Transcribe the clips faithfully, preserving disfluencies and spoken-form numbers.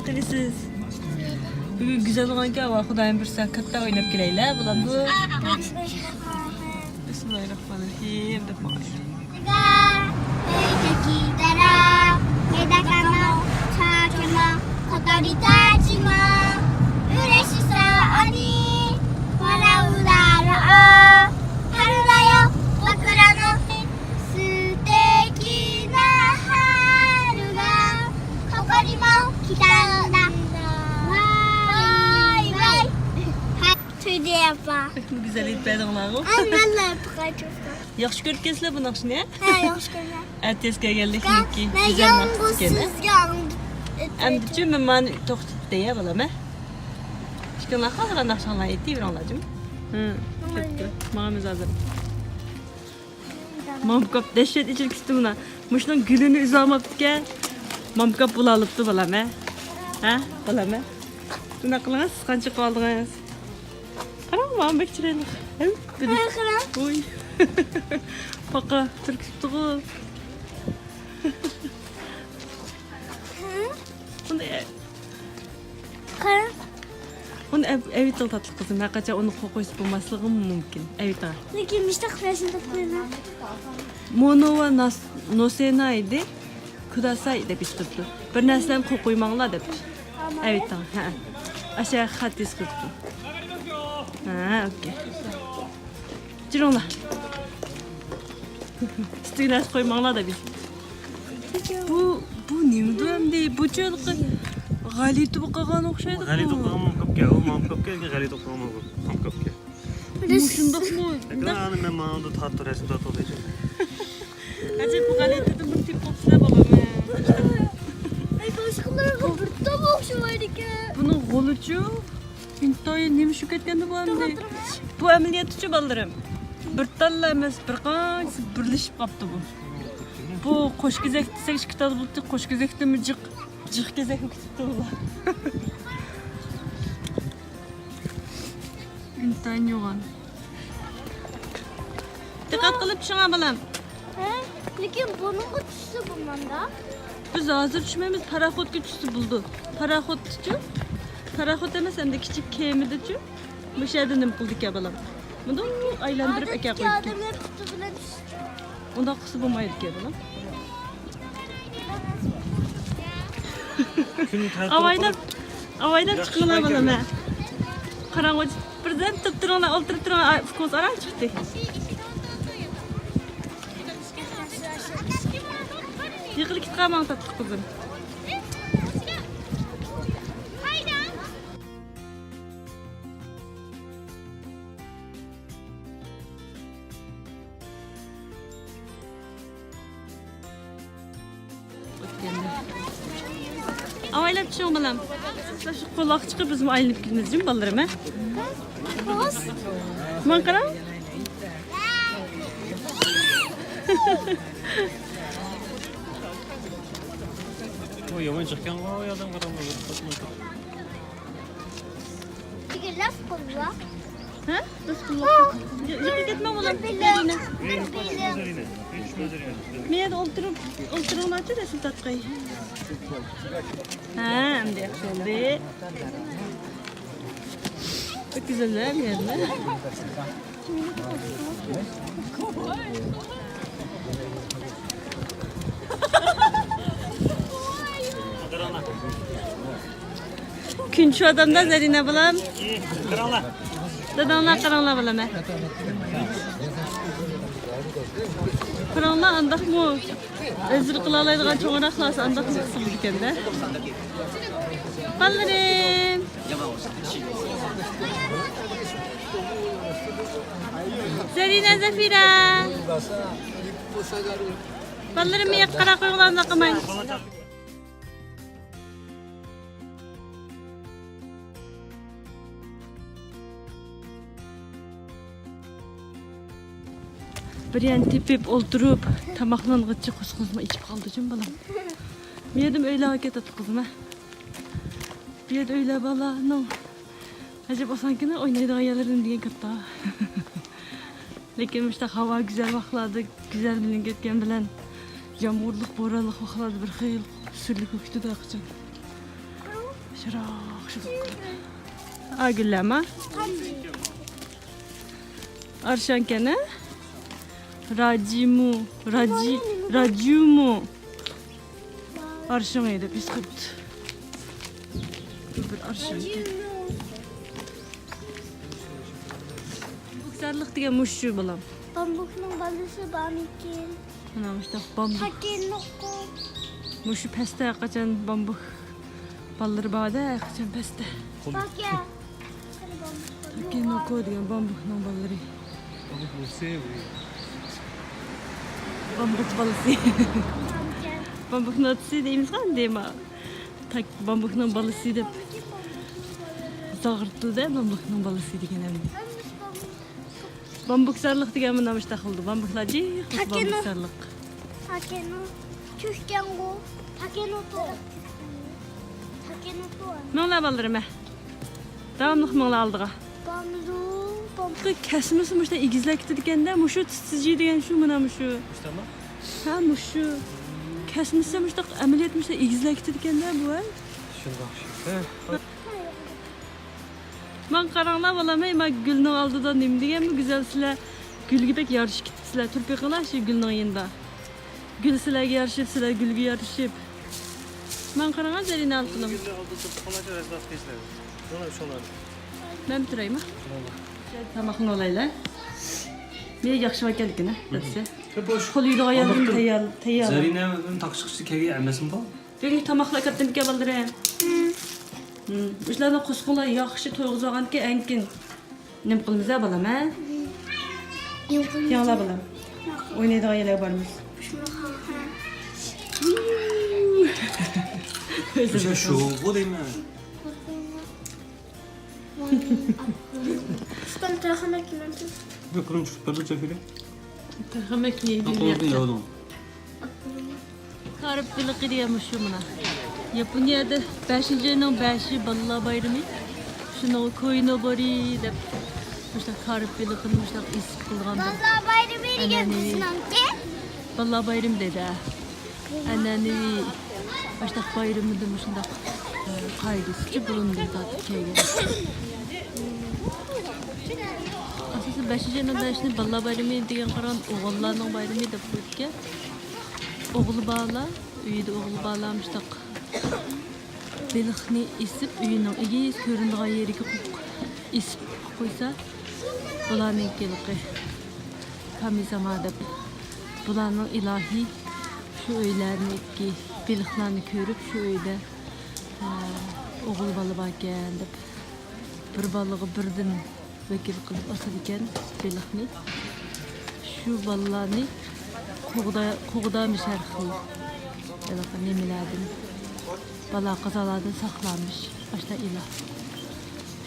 قېنى سىز؟ بۈگۈن گۈزەل بولغانكەن، ۋا خۇدايىم بۇيرۇسا كاتتا ئويناپ كېلەيلى، بولامدۇ؟ بىسمىللاھىررەھمانىررەھىم دەپ ماڭايلى. が出てきたら、メダカもチャーチも小鳥たちも嬉しそうに笑うだろう。春だよ、僕らの素敵な春がここにも来たんだ。わーいわーい。はい、それでやっぱ。 بۇ گۈزەل ئېيتىپ بەردىڭلارغۇ. ئەي، مەنلا ياپقان چوققا. ياخشى كۆرۈپكەنسىلەر بۇ ناخشىنى، ھە؟ ھە، ياخشى كۆرگەن. ئەتىيەز كەلگەنلىكىنكى مەن گۈزەل ناخشا يالغۇز ئىكەن، ھە؟ سىزگە ئاڭلىتىپ ئەمدىچۇ مەن مانا توختىتىپ دەيە بالام، ھە؟ ئىككىڭلار خالىغان ناخشاڭلارنى ئېيتىۋېرىڭلار جىم. ھە، بولدى. ماڭىمىز ھازىر. مامكاپ دەھشەت ئېچىلىپ كېتىپتۇ مانا. مۇشۇنىڭ گۈلىنى ئۈزۈۋالماپتىكەن. مامكاپ بولالىپتۇ بالام، ھە؟ ھە، بالام، ھە؟ شۇنداق قىلىڭىز، سىز قانچە قىلىۋالدىڭىز؟ قاراڭ، مانا بەك چىرايلىق. ھەي، قاراڭ. ۋوي. پاقا تۈركۈسۈپتىغۇ. ھە؟ بۇنى، قاراڭ. بۇنى ئەپ-، ئەۋېتىڭ تاتلىق قىزىم. ھەر قاچان ئۇنى قوقۇيسا بولماسلىقىمۇ مۇمكىن. ئەۋېتىڭ. لېكىن مۇشتاق بىرەرسىنى تاپقىلى. مونو ۋا ناس-، نوسېنايدى. كۇداساي دەپ ئېيتىپتۇ. بىر نەرسىلەرنى قوقۇيماڭلار دەپتۇ. ئەۋېتىڭ، ھە. ئاشۇ خەت يېزىپتۇ. ھە، ئوكەي. جۈرۈڭلار. ئۈستىگە نەرسە قويماڭلار دەپ. بۇ، بۇ نېمىدۇ ئەمدى؟ بۇ چۆلقى غەلىتە بولۇپ قالغان ئوخشايدۇ. غەلىتە بولۇپ قالغان مامكاپكەن، ئۇ مامكاپكەن، غەلىتە بولۇپ قالغان مامكاپكەن. مۇشۇنداقمۇ؟ ئەكران، ئەنە مەن ماڭىدۇ تارتىپ رەسىم تارتىپ ئالدى. ئەجەب، بۇ غەلىتىدىن بىر تېپىپ قوپسىلە بالام. ئەي، باشقىلارغا بىر تال ئوخشىمايدىكەن. بۇنىڭ غولىچۇ ئىنتايىن نېمە چۈشۈپ كەتكەندە بۇ ئەمدى. بۇ ئەمەلىيەتتىچۇ بالىلىرىم، بىر تاللا ئەمەس، بىر قانچىسى بىرلىشىپ قاپتۇ بۇ. بۇ قوش كېزەك دېسەك ئىككى تال بولۇپتۇ، قوش كېزەكتىنمۇ جىق، جىق كېزەك بولۇپ كېتىپتۇ بۇلار. ئىنتايىن يوغان. دىققەت قىلىپ چۈشۈڭە بالام. ھە؟ لېكىن بۇنىڭغا چۈشسە بولمامدا؟ بىز ھازىر چۈشمەيمىز، پاراخوتقا چۈشسە بولىدۇ. پاراخوتتىچۇ؟ پاراخوت ئەمەس، ئەمدى كىچىك كېمىدىچۇ؟ مۇشۇ يەردە نېمە قىلىدىكەن بالام؟ مۇنداق ئايلاندۇرۇپ ئەكەپ قويىدىكەن. ئادەملەر پۇتى بىلەن چۈشتى. ئۇنداق قىلسا بولمايدىكەن بالام. كۈن تەتۈر ئاۋايلاپ، قىلىپ ئاۋايلاپ ياخشى چىقىڭلار ئىشلەر بالام، ھە. كەلگەن. قاراڭغۇ، بىردەم تۇرۇپ تۇرۇڭلار، ئولتۇرۇپ تۇرۇڭلار، ئاي، ئۇكىڭىز ئاران چىقتى. يىقىلىپ كېتىپ قالماڭ، تاتلىق قىزىم. ئاۋايلاپ چۈشۈڭ بالام. شۇ قۇلاق چىقىپ بىزمۇ ئايلىنىپ كېتىمىز جىم بالىلىرىم، ھە؟ ماڭا قاراڭ. ئۇ يامان چىققانغۇ، ئۇ يەردىن قاراڭ. ھە؟ بىز قۇللۇق. يىقىپ كەتمەڭ بالام. بىر بىلىم، بىر بىلىم. مەيەردە ئولتۇرۇپ، ئولتۇرۇڭلارچۇ، رەسىم تارتقاي. ھە، ئەمدى ياخشى بولدى. بەك گۈزەل ھە، مەيەردە. كۈن چۈشۈۋاتامدا زەرىنە بالام. قاراڭلار. داداڭلار قاراڭلار بالام، ھە. قاراڭلار، ئانداقمۇ ھەزىل قىلالايدىغان چوڭراقلارسا ئانداقمۇ قىلسا بولىدىكەن-دە. بالىلىرىم. زەرىنە، زەفىرە. بالىلىرىم، مېيىققا قاراپ قويۇڭلار، ئۇنداق قىلماڭ. بىر يەرنى تېپىپ ئولتۇرۇپ، تاماقلانغۇچە قوسىقىمىزمۇ ئىچىپ قالدى جىم بالام. مېيەدىم ئۆيلەرگە كېتەتتۇق قىزىم، ھە؟ بۇ يەردە ئۆيلەر بالىلارنىڭ ئەجەب ئاسانكىنە ئوينايدىغان يەرلىرىم دېگەن كاتتا. لېكىن مۇشۇنداق ھاۋا گۈزەل ۋاقىتلاردا، گۈزەل بىلىنگەن بىلەن يامغۇرلۇق، بورانلىق ۋاقىتلاردا بىر خىل سۈرلۈك بولۇپ كېتىدۇ ھەرقاچان. چىراغ شۇ. ئا، گۈللەما. ئارشانكەن، ھە؟ راجىمۇ، راجى، راجىمۇ. ئارشىڭ ئىدى، بىسكۈت. بۇ بىر ئارشان. بامبۇكزارلىق دېگەن مۇشۇ، بالام. بامبۇكنىڭ بالىسى بارمىكىن؟ مانا مۇشۇنداق بامبۇك. تاكېنوكو. مۇشۇ پەستە ھەرقاچان بامبۇك بالىلىرى بار-دە، ھەرقاچان پەستە. باكيا. تاكېنوكو دېگەن بامبۇكنىڭ بالىلىرى. بامبۇك بالىسى. بامبۇك بالىسى. بامبۇكنىڭ ئاتىسى دەيمىزغۇ ئەمدى، ما. تاك-، بامبۇكنىڭ بالىسى دەپ. زاغرا تىلدا بامبۇكنىڭ بالىسى دېگەن ئەمدى. بامبۇكزارلىق دېگەن مانا مۇشۇنداق بولىدۇ. بامبۇكلار جىق بولسا تاكېنو. بامبۇكزارلىق. تاكېنو. تۈگكەنغۇ. تاكېنوتو. تاكېنوتو. ماڭلا بالىلىرىم، ھە. داۋاملىق ماڭلا ئالدىغا. بامدۇ، بام- كەسمىسە مۇشۇنداق ئېگىزلەپ كېتىدىكەن-دە، مۇشۇ تىتسىجى دېگەن شۇ مانا مۇشۇ. مۇشۇنداقمۇ؟ ھە، مۇشۇ. كەسمىسە مۇشۇنداق ئەمەلىيەت مۇشۇنداق ئېگىزلەپ كېتىدىكەن-دە بۇ، ھە. شۇنداق شۇ. ھە. ماڭا قاراڭلار بالام، ھەي، ما گۈلنىڭ ئالدىدا نېمە دېگەنمۇ گۈزەل سىلەر. گۈلگە بەك يارىشىپ كېتىپسىلەر. تۇرۇپ بېقىڭلار شۇ گۈلنىڭ يېنىدا. گۈل سىلەرگە يارىشىپ، سىلەر گۈلگە يارىشىپ. ماڭا قاراڭا، زەرىنە ئالقىنىم. مەن تۇرايما؟ تاماقنى ئالايلى. مېنى ياخشى ئىكەنلىكىنى دەپسە. قول يۇيىدىغان يەرلىرىم تەييار، تەييار. زەرىنە تاقىشقۇچى كەلگەن ئەمەسمۇ بۇ؟ بۈگۈن تاماقلار كەپتىمىكەن بالىلىرىم؟ مۇشۇلارنى قوسقۇڭلار ياخشى تويغۇزغانكەن ئەڭكىن. نېمە قىلىمىز ھە بالام، ھە؟ ياڭلا بالام. ئوينايدىغان يەرلەرگە بارىمىز. شۇ، شۇ، بۇ دەيمەن. كارىپ بېلىقى دېگەن مۇشۇ مانا. ياپونىيەدە بەشىنچى ئاينىڭ بەشى بالىلار بايرىمى. شۇنىڭغا كوينوبورى دەپ، مۇشۇنداق كارىپ بېلىقىنى مۇشۇنداق ئېسىپ قىلىدىغان بىر بالىلار بايرىمى دېگەن ئەنئەنىۋى. بىزنىڭكى. بالىلار بايرىمى دەيدۇ، ھە. ئەنئەنىۋى مۇشۇنداق بايرىمىدا مۇشۇنداق، ئە، قائىدىسىچە بۇرۇندىن تارتىپ كەلگەن. ئاساسەن بەشىنچى ئاينىڭ بەشىنى بالىلار بايرىمى دېگەن قارىغان ئوغۇللارنىڭ بايرىمى دەپ قويىدىكەن. ئوغۇل بالىلار، ئۆيدە ئوغۇل بالىلار مۇشۇنداق بېلىقنى ئېسىپ، ئۆينىڭ ئېگىز كۆرۈنىدىغان يېرىگە ئېسىپ قويسا، بۇلارنىڭكى ھېلىقى كامىزاما دەپ، بۇلارنىڭ ئىلاھى شۇ ئۆيلەرنىڭكى بېلىقلارنى كۆرۈپ، شۇ ئۆيدە، ئە، ئوغۇل بالا باركەن دەپ، بىر بالىغا بىردىن ۋەكىل قىلىپ ئاسىدىكەن بېلىقنى. شۇ بالىلارنى قوغدا-، قوغدامىش ھەر خىل ھېلىقى نېمىلەردىن، بالا قازالاردىن ساقلامىش ئاشۇنداق ئىلاھ.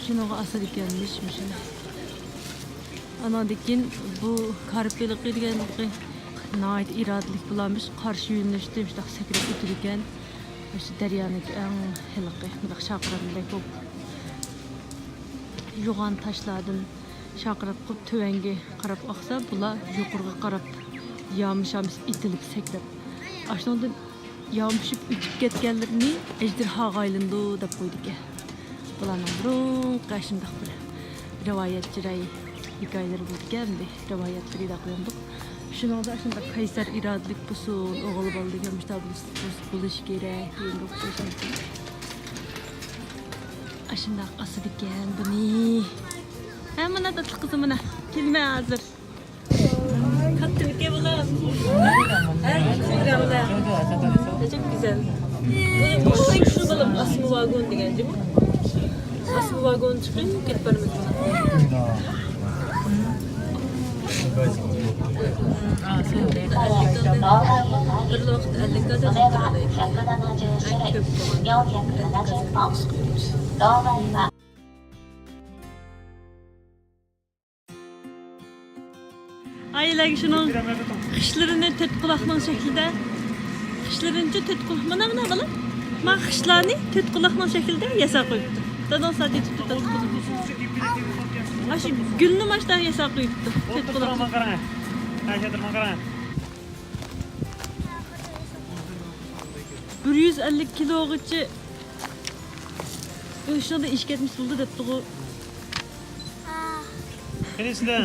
شۇنىڭغا ئاسىدىكەنمىش مۇشۇنى. ئاناندىن كېيىن بۇ كارىپ بېلىقى دېگەن ناھايىتى ئىرادىلىك بولامىش، قارشى يۆنىلىشتىن مۇشۇنداق سەكرەپ ئۆتىدىكەن. مۇشۇ دەريانىڭكى ئەڭ ھېلىقى مۇنداق شارقىرىدىن بەك بولۇپ، يوغان تاشلاردىن شارقىراپ قىلىپ تۆۋەنگە قاراپ ئاقسا، بۇلار يۇقىرىغا قاراپ يامىشامىش ئېتىلىپ سەكرەپ، ئاشۇنىڭدىن يامىشىپ ئۆتۈپ كەتكەنلىرىنى ئەجدىرھاغا ئايلىنىدۇ دەپ قويىدىكەن. بۇلارنىڭ بۇرۇنقى ئاشۇنداق بىر رىۋايەتچىرەي ھېكايىلىرى بولىدىكەن، ئەمدى رىۋايەتلىرى دەپ قويامدۇق. شۇنىڭدا ئاشۇنداق قەيسەر ئىرادىلىك بولسۇن، ئوغۇل بالا دېگەن مۇشۇنداق بولۇش، بولۇشى كېرەك دېگەنگە ئوخشاش. ئاشۇنداق ئاسىدىكەن بۇنى. ھە، مانا تاتلىق قىزىم، مانا. كېلىمەن ھازىر. كاتتىمىكەن بۇلار؟ ھە، كىچىكرەكلەر. نەجەپ گۈزەل. بۇ، بۇ شۇ بالام، ئاسما ۋاگون دېگەن جۇمۇ. ئاسما ۋاگون چىقىپ كېتىپ بارىمىز. بىر ۋاقىت ئەللىك ئادەم ئولتۇرىدۇ. ئەڭ كۆپ بولغان ئەللىك ئادەم. ئائىلەگە شۇنىڭ خىشلىرىنى تۆت قۇلاقنىڭ شەكلىدە، خىشلىرىنىچۇ تۆت قۇلاق، مانا، مانا، بالام، ما خىشلارنى تۆت قۇلاقنىڭ شەكلىدە ياساپ قويۇپتۇ. داداڭ سادىتىپتۇ تۆت قۇلاق. ئاشۇ گۈلنى ماشتا ياساپ قويۇپتۇ. تۆت قۇلاق. بىر يۈز ئەللىك كىلوغىچە. ئۆشنىڭدە ئىش كەتمىش بولدى دەپتىغۇ. قېنى سىلەر؟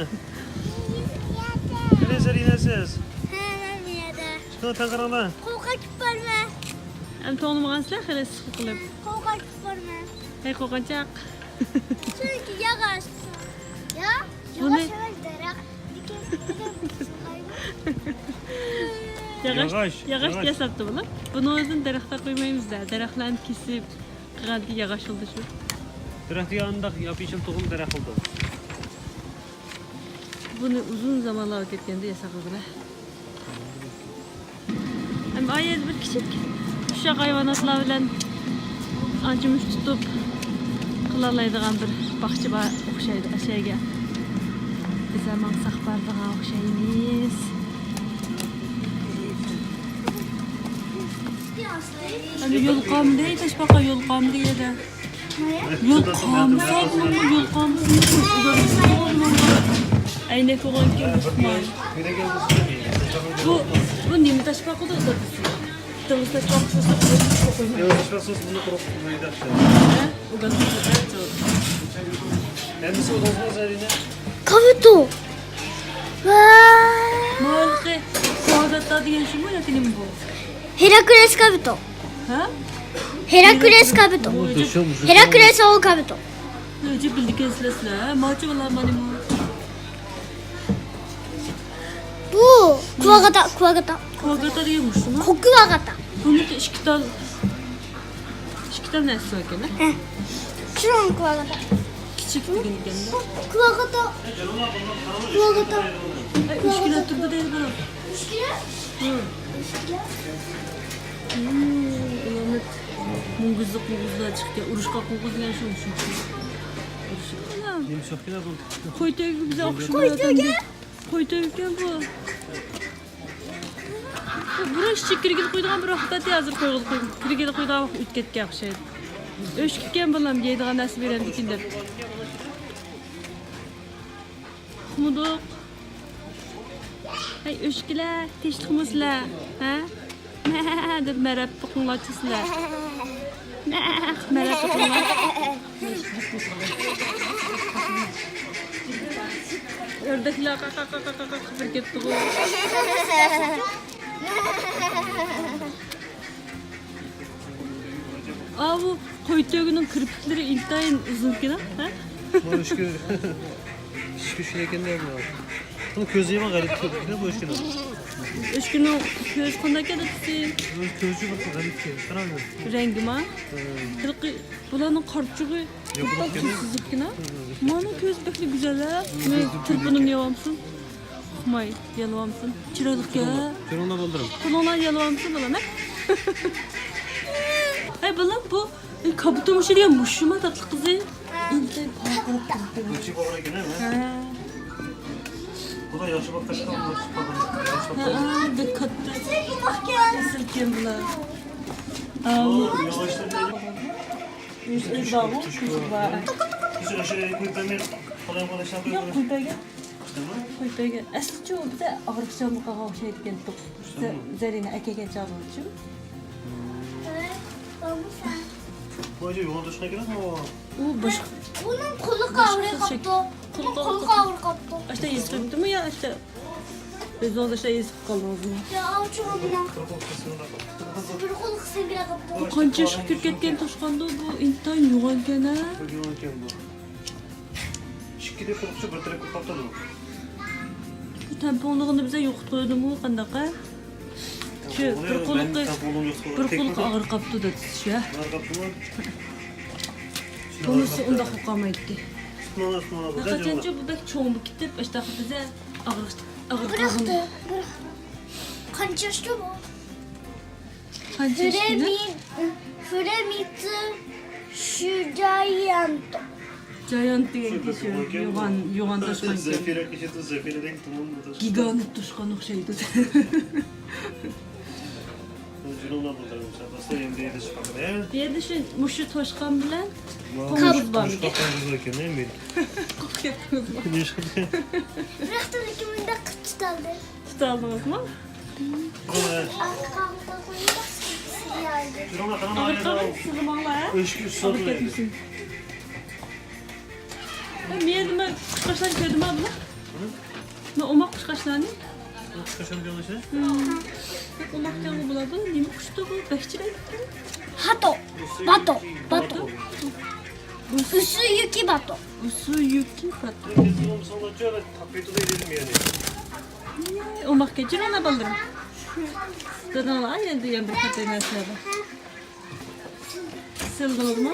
قېنى سەرىنە سىز؟ ھە، مەن بۇ يەردە. شۇنى تەڭ قاراڭلار. قوقا كېتىپ بارىمەن. ئەمدى توڭلىمىغانسىلەر خېلى ئىسسىق قىلىپ. قوقا كېتىپ بارىمەن. ھەي، قوقانچاق. چۈنكى ياغاچ. يا؟ بۇنى ياغاچ ئەمەس، دەرەخ. ياغاچ، ياغاچ، ياغاچ ياساپتۇ بۇلار. بۇنىڭ ئۆزىدىن دەرەخلەر قويمايمىز-دە. دەرەخلەرنى كېسىپ قىلغاندىكىن ياغاچ بولدى شۇ. دەرەخ دېگەن ئانداق ياپيېشىل تۇغۇم دەرەخ بولىدۇ. بۇنى ئۇزۇن زامانلار كەتكەندە ياساپ قويغىلى. ئەمما ئايەردە بىر كىچىك ئۇششاق ھايۋاناتلار بىلەن ئانچە مۇنچە تۇتۇپ قىلالايدىغان بىر باغچە بار ئوخشايدۇ ئەشەگە. بىز ھەم ماڭساق بارىدىغان ئوخشايمىز. ئەمدى يول قالمىدى، تاشپاقا يول قالمىدى يەردە. يول قالمىسا بولىدۇ، يول قالمىسا بولىدۇ. ئەينەك بولغانكەن بۇ. بۇ، بۇ نېمە تاشپاقىدۇ دادىسى؟ دېڭىز تاشپاقىسى. دېڭىز تاشپاقىسى بۇنى قۇرۇق مەيدە. ھە؟ ئۇ گاز. ھەممىسى ئۇدۇزما زەرىنە. كابۇتو. ۋاي. مالقى. ساگاتا دېگەن شۇمۇ ياكى نېمە بۇ؟ ھېراكلېس كابۇتو. ھە؟ ھېراكلېس كابۇتو. ھېراكلېس ئوغۇل كابۇتو. نەجىپ بىلىدىكەنسىلەر سىلەر. ماچۇ بالام مانا بۇ. بۇ كۇۋاگاتا، كۇۋاگاتا. كۇۋاگاتا دېگەن مۇشۇمۇ؟ كۇۋاگاتا. بۇنىڭكى ئىككى تال، ئىككى تال نەرسە ئىكەن. ھە. شۇ كۇۋاگاتا. كىچىك دېگەن ئىكەن. كۇۋاگاتا. كۇۋاگاتا. ئۈچ كىلو تۇرىدۇ دەيدۇ بۇ. ئۈچ كىلو؟ ھە. ئۈچ كىلو. مۇڭگۇزلۇق مۇڭگۇزلار چىقتى. ئۇرۇشقا قوڭغۇز دېگەن شۇ، شۇ. ئۇرۇشقا. نېمە سوقتىڭلار بۇ؟ قوي تۆگىگە بىزگە ئوخشىمايۋاتامدۇ؟ قوي تۆگە. قوي تۆگە ئىكەن بۇ. بۇ بۇرۇن ئىچىگە كىرگىلى قويىدىغان بىر ۋاقىت ئەتتى، ھازىر قويغىلى قويدۇم. كىرگىلى قويىدىغان ۋاقىت ئۆتۈپ كەتكەن ئوخشايدۇ. ئۆچكە ئىكەن بالام، يەيدىغان نەرسە بېرەمدىكىن دەپ. ئۇقمىدۇق. ھەي، ئۆچكىلەر، تىنچلىقمۇ سىلەر؟ ھە؟ مە دەپ مەرەپ بېقىڭلارچۇ سىلەر. مە، مەرەپ بېقىڭلار. ئۆردەكلەر قاقا قاقا قاقا قىلىپ كەتتىغۇ. ئاۋۇ قوي تۆگىنىڭ كىرپىكلىرى ئىنتايىن ئۇزۇنكەن، ھە؟ مانا شۇ كىچىك شۇ ئىكەن-دە بۇ. بۇ كۆزى يامان غەلىتە كىرپىكلەر بۇ ئۆچكىنىڭ. ئۆچكىنىڭ كۆزى قانداق ئىكەن دادىسى؟ كۆزى بىر غەلىتە ئىكەن، قاراڭ. رەڭگىمۇ؟ ھە. ھېلىقى بۇلارنىڭ قارىچۇقى ياپىلاق ئىكەن. تۈسسىزكىن-ھە. مانا كۆزى بەكلا گۈزەل-ھە. مېنىڭ تېلېفونۇمنى يەۋامسۇن؟ ئۇقماي، يالىۋامسۇن. چىرايلىقكەن. كۆرۈڭلار بالدۇرۇم. قولۇڭلار يالىۋامسۇن بالام، ھە؟ ھەي بالام، بۇ، ئەي، كابۇتومۇشى دېگەن مۇشۇما تاتلىق قىزى؟ ئىنتايىن پارقىراپ تۇرۇپتۇ. كۆچۈپ بارغان ئىكەن، ھە؟ ھە. بۇلار ياخشى باققاچقا، بۇلار چىقىپ قالغان. ھە، بەك كاتتا. ئېسىلكەن بۇلار. ئاۋۇ. ياغاچلار. ئۆز، ئۆز بارغۇ، كۆزى بار. بىز ئاشۇ قويۇپ بەرمەي، قالايمىقان ئىشلار قويۇپ ياق، بېرىمىز. قويۇپ بەرگەن. قويۇپ بەرگەن. ئەسلىچۇ بىزدە ئاغرىقچانلىقىغا ئوخشايدىكەن. زە-، زەرىنە ئەكەگەن چاغلىرىچۇ. بۇ ئاشۇ يوغان توشقان كېلەتمۇ؟ ئۇ باشقا. ئۇنىڭ قولىغا ئاغرىق قاپتۇ. قولىغا ئاغرىق قاپتۇ. ئاشتا يېسىپ قويۇپتىمۇ يا ئاشتا؟ ئۆزىڭىز ئاشتا يېسىپ قالدىڭىزمۇ؟ يا، ئاۋۇ چوڭ بىنا. بىر قولىغا سەكرەپ قاپتۇ. بۇ قانچە ياشقا كىرىپ كەتكەن توشقاندۇ؟ بۇ ئىنتايىن يوغانكەن-ھە؟ يوغانكەن بۇ. ئىككىدە قۇلىقى بىر تەرەپكە قاپتۇ. شۇ تەمپونلۇقىنى بىزە يوقىتىپ قويدىمۇ قانداق-ھە؟ شۇ بىر قۇلىقى، بىر قۇلىقى ئاغرىپ قاپتۇ دەپتۇ شۇ. ئاغرىپ قاپتۇ. بۇنىسى ئۇنداق بولۇپ قالمايتتى. قاچانچۇ بۇ بەك چوڭ بولۇپ كېتىپ، ئاشتاق بىزە ئاغرىق، ئاغرىق قالغان. قانچە ياشتا بۇ؟ قانچە ياشتا؟ فۇرېمىتسۇ شۇجايانتو. جايانت دېگەن كىشى يوغان، يوغان توشقان. زەفىرە كىشى، زەفىرە دېگەن تۇغۇم توشقان. گىگانت توشقان ئوخشايدۇ. بۇ يەردە شۇ مۇشۇ توشقان بىلەن قوڭغۇز بارمىكەن؟ توشقان قوڭغۇز باركەن، ھە، مېنى. قورقۇپ كەتتىڭىزمۇ؟ بىراق، لېكىن مۇنداق قىلىپ تۇتالدىم. تۇتالدىڭىزمۇ؟ ئارقا قاغىلىدا قويۇپ. ئاغرىپ قالماي سىلىماڭلار، ھە؟ ئاغرىپ كەتمىسۇن. مەن مېيەردىمۇ قۇشقاچلارنى كۆردۈم ھە بۇلار. مەن ئوماق قۇشقاچلارنى. قۇشقاچلارنى كۆرمىسە؟ بەك ئوماقكەنغۇ بۇلار. بۇ نېمە قۇشتۇ بۇ؟ بەك چىرايلىق. ھاتو. باتو. باتو. ئۇسۇيۇكى باتو. ئۇسۇيۇكى باتو. ئوماقكەن، جىرىڭلار بالىلىرىم. داداڭلار ئاي ئەمدى يەنە بىر قېتى نەرسىلەر بار. سىلدىڭىزمۇ؟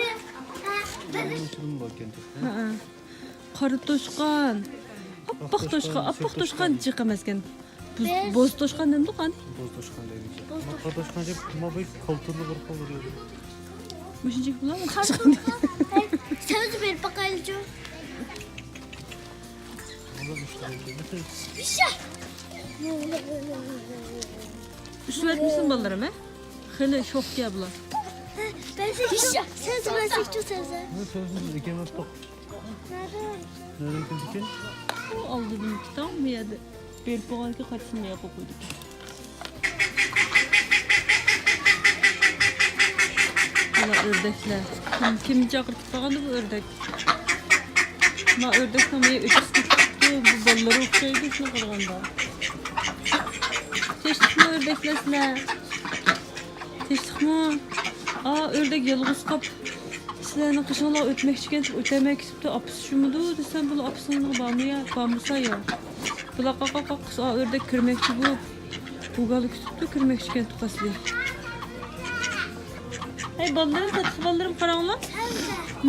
ھەئە. قارا توشقان. ئاپئاق توشقان، ئاپئاق توشقان جىق ئەمەسكەن. بوز، بوز توشقان دەمدۇق قانى؟ بوز توشقان دەيمىز. قارا توشقان دەپ، ما بۇ كالتۇرلۇق بىر خىل بولىدۇ. مۇشۇنچىلىك بولامۇ؟ سەۋزە بېرىپ باقايلىچۇ. ئۇششۇۋەتمىسۇن بالىلىرىم، ھە؟ خېلى شوخكەن بۇلار. سەۋزە بەرسەكچۇ، سەۋزە. سەۋزىنى ئىكەن ئاتتۇق. نەدىن كېلىدىكەن؟ ئۇ ئالدىدىن تاڭ بۇ يەردە. بېرىپ بولغاندىكىن قايتىسىنى ياپىپ قويدۇق. مانا ئۆردەكلەر. كىم، كىم چاقىرتىپ قالغاندۇ بۇ ئۆردەك؟ ما ئۆردەكنىڭ مېيى ئۆتۈپ كېتىپتۇ. بۇ بالىلار ئوخشايدۇ شۇنى قارىغاندا. تىنچلىقمۇ ئۆردەكلەر سىلەر؟ تىنچلىقمۇ؟ ئا، ئۆردەك يالغۇز قاپ. سىلەرنىڭ قېشىڭلار ئۆتمەكچىكەن، ئۆتەلمەي كېتىپتۇ. ئاپىسى شۇمىدۇ دېسەم، بۇلا ئاپىسىنىڭ بارمۇ يا؟ بارمىسا يا. بۇلا قاق، قاق، قاق، قىس، ئا، ئۆردەك كىرمەكچى بۇ. ئۇگالى كۈتۈپتۇ، كىرمەكچىكەن تۇقاسلى. ھەي، بالىلىرىم، تاتلىق بالىلىرىم، قاراڭلار.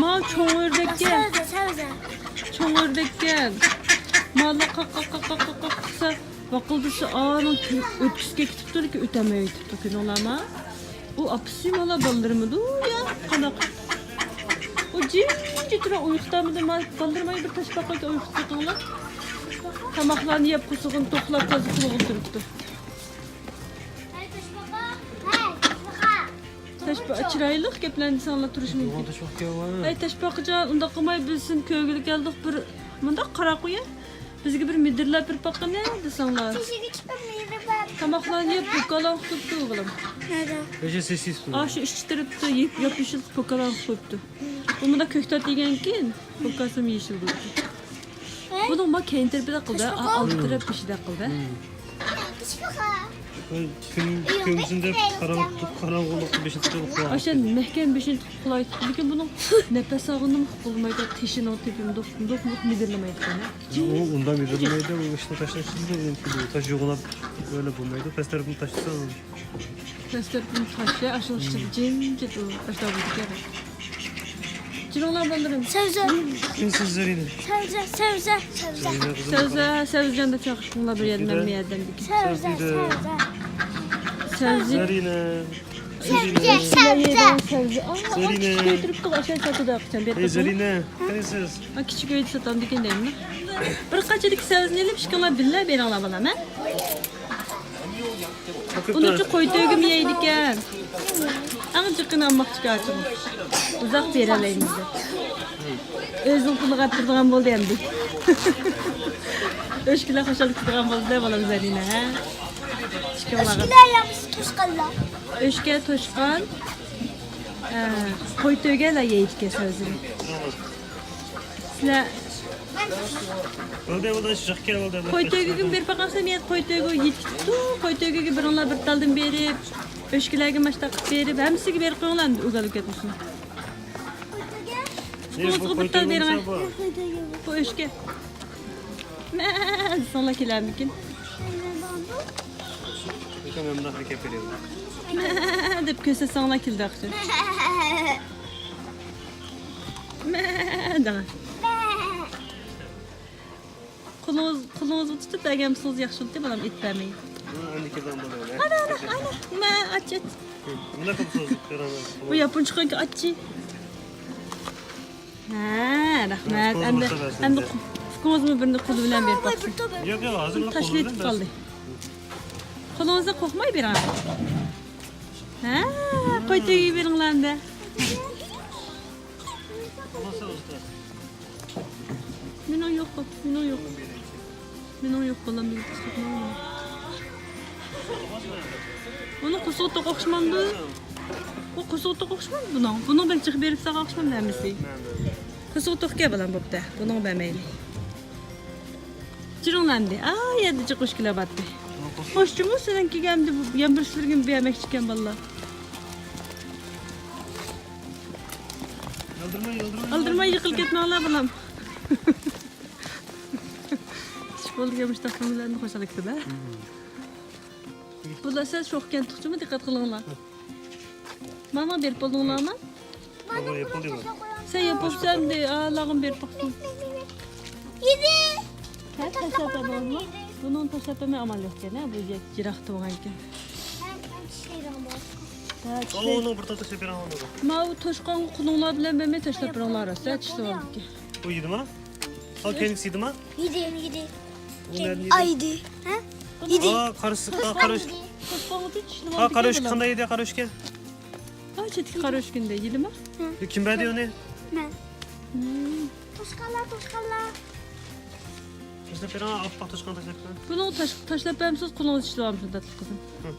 ما چوڭ ئۆردەككەن. سەۋزە، سەۋزە. چوڭ ئۆردەككەن. مالا قاق، قاق، قىسا. ۋاقىلدىسى ئانىڭ ئۆتكۈسىگە كېتىپتۇ، لېكىن ئۆتەلمەي كېتىپتۇ، كۆردۈڭلارمۇ؟ ئۇ ئاپىسى مانا بالىلىرىمىدۇ يا قانداق؟ ئۇ جىمجىتراق ئۇيقۇدامىدى، ما بالىلىرىم بىر تاشپاقىغا ئۇيقۇپ كېتىڭلار. تاماقلارنى يەپ قۇسۇغىنى توقلاپ تازا قىلغىلى تۇرۇپتۇ. تاشپاقا چىرايلىق گەپلەرنى دېسەڭلار تۇرۇشى مۇمكىن. ھەي تاشپاقىجان، ئۇنداق قىلماي، بىز سېنى كۆرگىلى كەلدۇق، بىر مۇنداق قاراپ قويە. بىزگە بىر مىدىرلاپ بېرىپ باققىنە دېسەڭلار. تېشىگە چىقىپ مىدىرلاپ. تاماقلارنى يەپ، بوكالان قىلىپتۇ ئوغلۇم. نەدە؟ ئاشۇ ئىچ تەرەپتە ياپيېشىل بوكالان قىلىپتۇ. بۇ مۇنداق كۆكتات يېگەنكىن، بوكاسىمۇ يېشىل بولىدۇ. بۇنىڭ ما كەينى تەرىپىدە قىلدى، ئالدى تەرەپ بېشىدا قىلدى. كۈن، كۈن ئىچىدە قاراڭغۇلۇق، قاراڭغۇلۇقتا بېشىنى تۇتۇپ ئۇخلاۋاتىدۇ. ئاشۇ مەھكەم بېشىنى تۇتۇپ ئۇخلاۋاتىدۇ. لېكىن بۇنىڭ نەپەس ئالغىنىمۇ بولمايدۇ، تېشىنىڭ تېپىمۇ دوق، دوق، دوق مىدىرلىمايدىكەن. ئۇ ئۇنداق مىدىرلىمايدۇ، ئۇ ئىشنى تاشلاشتىن تاش يوغىناپ ئۆيلە بولمايدۇ، پەس تەرىپىنى تاشلىسا. پەس تەرىپىنى تاشلىسا، ئاشۇ ئىشتا جىمجىت ئۇ، ئاشۇنداق بولىدىكەن. جېنىڭلار بالىلىرىم. سەۋزە. كىمسىز زەرىنە؟ سەۋزە، سەۋزە، سەۋزە. سەۋزە، سەۋزىجان دەپ چاقىرىڭلار بىر يەردىن، مەن بىر يەردىن. سەۋزە، سەۋزە. سەۋزە. زەرىنە. سەۋزە، سەۋزە. سەۋزە. ئاھ، ئاھ، زەرىنە. كۈچ كۆتۈرۈپ قىل، ئاشۇ چاتىدا قىچان بېرىپ. ئەي زەرىنە، قېنى سىز؟ ھا، كىچىك ئۆيدە ساتامدىكىن دەيمەن. بىر قاچىدىكى سەۋزىنى ئېلىپ، ئىككىڭلار بىللە بېرىڭلار بالام، ھە؟ ئۇنىچۇ قوي تۆگىمۇ يەيدىكەن. ئەڭ جىقىنى ئالماقچىكەن ئاچىمىز. ئۇزاق بېرەلەيمىز دەپ. ئۆزىنىڭ پۇلىغا ئەپ تۇرىدىغان بولدى ئەمدى. ئۆچكىلەر خۇشال كېتىدىغان بولدى بالام زەرىنە، ھە؟ ئىككىڭلارغا. ئۆچكىلەر يامىسى توشقانلار. ئۆچكە توشقان، ئە، قوي تۆگەلەر يەيدىكەن سەۋزىنى. سىلەر بولدى، بولدى، شۇ ياققا كەل، بولدى. قوي تۆگىگىمۇ بېرىپ باقامسىلەر؟ مەن قوي تۆگە يېتىپ كېتىپتۇ. قوي تۆگىگە بىرىڭلار بىر تالدىن بېرىپ، ئۆچكىلەرگە ماشتا قىلىپ بېرىپ، ھەممىسىگە بېرىپ قويۇڭلار ئەمدى، ئۇگالىپ كەتمىسۇن. ئۇكىڭىزغا بىر تال بېرىڭە. بۇ ئۆچكە. مە دېسەڭلار كېلەرمىكىن؟ مە دەپ كۆرسەتسەڭلار كېلىدۇ ئاخشام. مە دەڭە. قولىڭىز، قولىڭىزغا تۇتۇپ بەرگەن بولسىڭىز ياخشى بولاتتى، بالام، ئېتىپ بەرمەي. ئانا، ئانا، ئانا. مە، ئاچ، ئاچ. بۇ ياپونچىقىنكى ئاچچى. ھە، رەھمەت. ئەمدى، ئەمدى ئۇكىڭىزمۇ بىرنى قولى بىلەن بېرىپ باقسۇن. ياق، ياق، ھازىر تاشلىۋېتىپ قالدى. قولىڭىزدا قورقماي بېرىڭ. ھە، قوي تۆگىگە بېرىڭلار ئەمدى. مېنىڭ يوق، مېنىڭ يوق. مېنىڭ يوق، بالام، مېنىڭ قۇسۇق، ماڭا. ئۇنىڭ قۇسۇقى توق ئوخشىمامدۇ؟ بۇ قوسۇق توق ئوخشىمامدۇ بۇنىڭ؟ بۇنىڭ بەك جىق بېرىپ ساغا ئوخشىمامدۇ ھەممىسى؟ قوسۇق توق گەپ بالام بوپتۇ. بۇنىڭ بەرمەيلى. جىرىڭلامدى. ئا، يەردە جىق ئۆچكىلەر باتتى. خوش جۇمۇ سېنىڭكىگە ئەمدى يامبىرسىلىرىگە بەرمەكچىكەن بالىلار. ئالدىرماي، ئالدىرماي. ئالدىرماي يىقىلىپ كەتمەڭلار بالام. كىچىك بالىلار مۇشۇنداق بىلەن خۇشال كېتىدۇ. بۇلار سەل شوخكەن تۇخچىمۇ دىققەت قىلىڭلار. ماما بېرىپ بولدۇڭلارمۇ؟ مانا ياپىلدى بۇ. سەن ياپىلسا ئەمدى ئالاغىم بېرىپ باقسۇن. يېدى. ھە، تاشلاپ بەرمەڭلار. بۇنىڭ تاشلاپ بەرمەي ئامال يوقكەن ھە، بۇ يەر يىراق تۇرغانكەن. ھە، ئۇنىڭ بىر تال تاشلاپ بېرىڭ ئۇنىڭغا. ماۋۇ توشقانغا قولۇڭلار بىلەن بەرمەي تاشلاپ بېرىڭلار، راست ھە، چىشلىۋالىدىكەن. بۇ يېدىما؟ ئا، كەينىكىسى يېدىما؟ يېدى، يېدى. ئۇ نەدىن يېدى؟ ئايدى. ھە؟ يېدى. ئا، قارىسى، قا-، قارا ئۆچ-، قارا ئۆچكە قانداق يېدى، قارا ئۆچكە؟ ئا، چېتىكى قارا ئۆچكىنى يېدىما؟ ھە. كىم بەردى ئۇنى؟ مەن. توشقانلار، توشقانلار. تاشلاپ بېرىڭ، ئاپئاق توشقان تاشلاپ بېرىڭ. بۇنىڭغا تاش-، تاشلاپ بەرمىسىڭىز قولىڭىز چىشلىۋالمىسۇن، تاتلىق قىزىم. ھە.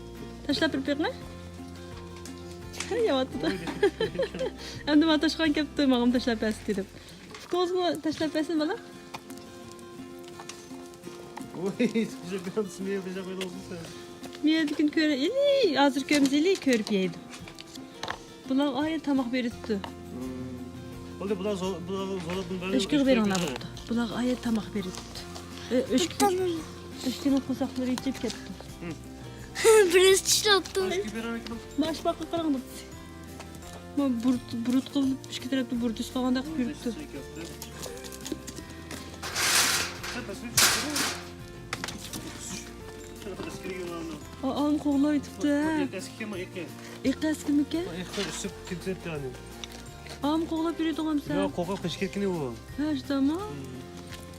تاشلاپ بېرىپ بېقىڭە. يەۋاتىدۇ. ئەمدى مانا توشقان كەپتۇ، ماڭىمۇ تاشلاپ بەرسىتى دەپ. ئۇكىڭىزمۇ تاشلاپ بەرسۇن، بالا. ۋوي، تاشلاپ بېرىڭ، سىمىيە بېجىرىپ قويدىڭىزمۇ سىز؟ مىيەدىكىنى كۆرە-، ئىلى، ھازىر كۆرمىسە ئىلى كۆرۈپ يەيدۇ. بۇلار ئايە تاماق بېرىپتۇ. بولدى، بۇلار زو-، بۇلار زورلاپ بۇنى بەرمەي ئۆچكىگە بېرىڭلار بوپتۇ. بۇلارغا ئايە تاماق بېرىپتۇ. ئۆ-، ئۆچكە، ئۆچكىنىڭ قورساقلىرى ئېچىپ كەتتى. بىرىنچى چىشلاپتۇ. ماش باققا قاراڭ دەپتۇ. ما بۇرۇت، بۇرۇت قىلىپ ئىككى تەرەپتە بۇرۇت ئىسقاغاندەك يۈرۈپتۇ. ئا-، ئام قوغلاپ ئېتىپتۇ ھە. ئېقى ئەسكىمىكەن؟ ئېقى ئۈسۈپ كېتىپتۇ يەنى. ئام قوغلاپ يۈرىدىغان سەن. ياق، قوغلاپ قېچىپ كەتكىنى ئۇ. ھە، شۇنداقمۇ؟ ھە.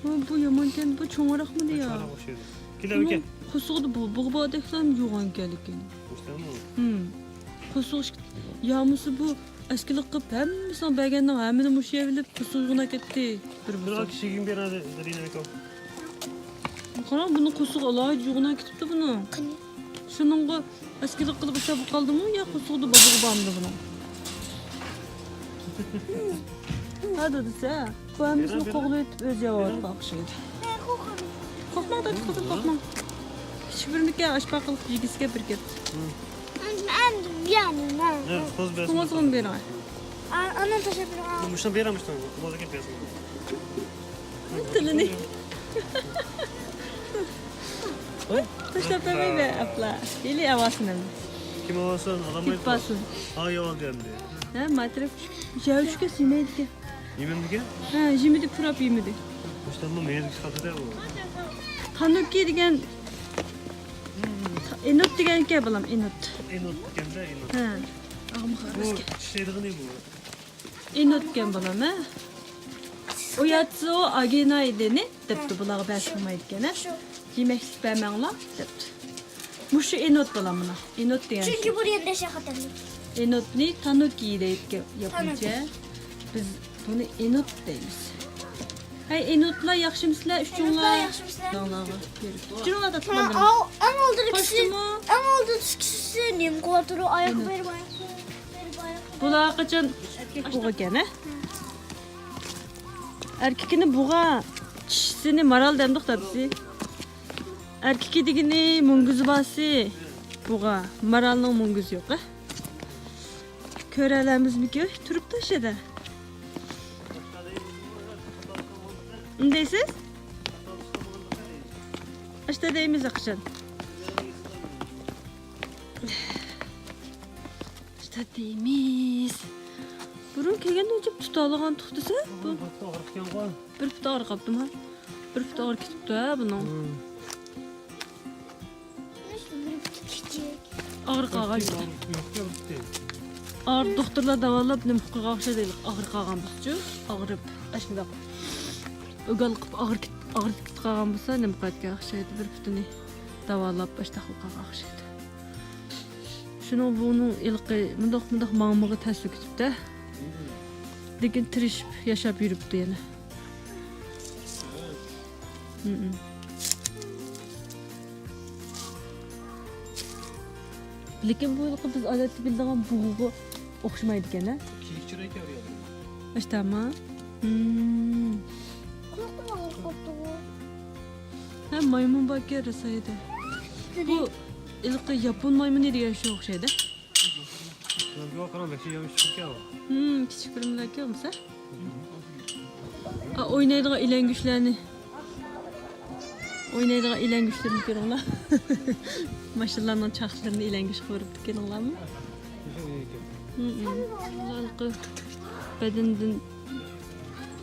بۇ، بۇ يامانكەن، بۇ چوڭراقمىدى يا؟ چوڭراق ئوخشايدۇ. كېلە، ئەكە. قورسىقىدا بۇ، بۇغا باردەكلا يوغانكەن لېكىن. مۇشتەمۇ؟ ھىم. قورسىقى يامىسا بۇ ئەسكىلىك قىلىپ ھەممىسىنىڭ بەرگەننىڭ ھەممىنى مۇشۇ يەرگە ئېلىپ قورسىقى يوغىناپ كەتتى. بىر بىر بولسا. كىشىگە بېرەلەيدۇ. قاراڭ، بۇنىڭ قورسىقى ئالاھىدە يوغىناپ كېتىپتۇ بۇنىڭ. قېنى؟ شۇنىڭغا ئەسكىلىك قىلىپ ئىشلەپ قالدىمۇ يا قورسىقىدا بازىغا بارمىدى بۇنىڭ؟ ھە، دادىسى، ھە؟ بۇ ھەممىسىنى قوغلىۋېتىپ ئۆزى يەۋاتقان ئوخشايدۇ. قورقماڭ، دادىسى، قىزىم، قورقماڭ. كىچىك بىرنىكى ئاشپاق قىلىپ يېگۈسى كەپ بىر كەپ. ئەمدى، ئەمدى، يەنى، مەن. قوڭۇزغىمۇ بېرىڭ. ئا-، ئانام تاشلاپ بېرىڭ. مۇشۇنى بېرىڭ، مۇشۇنى. قوڭۇزغا بېرىڭ. تىلىنى. تاشلاپ بەرمەيمەن، ئاپلا. ھېلى ئاۋاسىنى. كىم ئاۋاسىنى؟ ئالالمايدۇ. ئىپپاسىنى. ھا، يەۋالدى ئەمدى. ھە، ماترەپ. يەۋچۈكە يېمەيدىكەن. يېمەمدىكەن؟ ھە، يېمىدى، پۇراپ يېمىدى. مۇشتەممۇ مېيىدىكى خاتىدە ئۇ. تانۇكى دېگەن ئېنوت دېگەنكەن، بالام، ئېنوت. ئېنوت دېگەندە، ئېنوت. ھە. ئاغمىغا بۇ ئەمەسكەن. ئىشلەيدىغىنى بۇ. ئېنوتكەن بالام، ھە؟ ئۇياتسۇ ئاگېنايدىنى دەپتۇ، بۇلارغا بەس قىلمايدىكەن، ھە؟ شۇ. يېمەكلىك بەرمەڭلار دەپتۇ. مۇشۇ ئېنوت بالام، مانا. ئېنوت دېگەن. چۈنكى بۇ يەردە شەخەتەمدە. ئېنوتنى تانۇكى دەيدىكەن ياپونچە. تانۇكى. بىز بۇنى ئېنوت دەيمىز. ھەي، ئېنوتلار ياخشىمۇسىلەر، ئۈچۈڭلار؟ ئېنوتلار ياخشىمۇسىلەر؟ داڭلارغا بېرىپ. ئۈچۈڭلار تاتلىق. ئەڭ ئالدىدىكىسى، قوشتىمۇ؟ ئەڭ ئالدىدىكىسى نېمە قىلىۋاتىدۇ؟ ئاياق بېرىپ، ئاياق بېرىپ، ئاياق بېرىپ. بۇلار قاچان بۇغا ئىكەن، ھە؟ ئەركىكىنى بۇغا، چىشىسىنى مارال دەمدۇق دادىسى. ئەركىكى دېگىنى مۈڭگۈزى بارسى بۇغا، مارالنىڭ مۈڭگۈزى يوق، ھە؟ كۆرەلەممىزمىكى؟ ئۆي، تۇرۇپتۇ ئاشۇ يەردە. نېمە دەيسىز؟ ئاشتا دەيمىز ئاقشام. ئاشتا دەيمىز. بۇرۇن كەلگەندە ئۇنچە تۇتالىغان تۇخ دېسە، بۇ بىر پۇتى ئاغرىپ كەتكەنغۇ. بىر پۇتى ئاغرىپ قاپتىما؟ بىر پۇتى ئاغرىپ كېتىپتۇ ھە بۇنىڭ. ھىم. ئاغرىپ قالغان. ئاغرىپ دوختۇرلار داۋالاپ نېمە قىلغان ئوخشايدۇ، ئاغرىپ قالغان بولسىچۇ، ئاغرىپ ئاشۇنداق ئۆگەل قىلىپ ئاغرىپ كېتىپ، ئاغرىپ كېتىپ قالغان بولسا نېمە قىلىدىكەن ئوخشايدۇ، بىر پۇتىنى داۋالاپ ئاشۇنداق قىلىپ قالغان ئوخشايدۇ. شۇنىڭ بۇنىڭ ھېلىقى مۇنداق، مۇنداق ماڭمىغا تەس كېتىپتۇ. لېكىن تىرىشىپ ياشاپ يۈرۈپتۇ يەنە. ھىم. لېكىن بۇ ھېلىقى بىز ئادەتتە بىلىدىغان بۇغىغا ئوخشىمايدىكەن ھە؟ كېيىكچە رەڭگى بار يا. ئاشتاما؟ ھىم. ھە، مايمۇن باركەن راسايدا. بۇ ھېلىقى ياپون مايمۇنى دېگەن شۇ ئوخشايدۇ. ھىم، كىچىك بىرمىلەركەن بولسا. ئا، ئوينايدىغان ئىلەڭگۈچلەرنى. ئوينايدىغان ئىلەڭگۈچلىرىنى كۆرۈڭلار. ماشىنىلارنىڭ چاقلىرىنى ئىلەڭگۈچ قىلىۋېرىپتۇ، كۆردۈڭلارمۇ؟ ھىم، ھىم. بەدىنىدىن،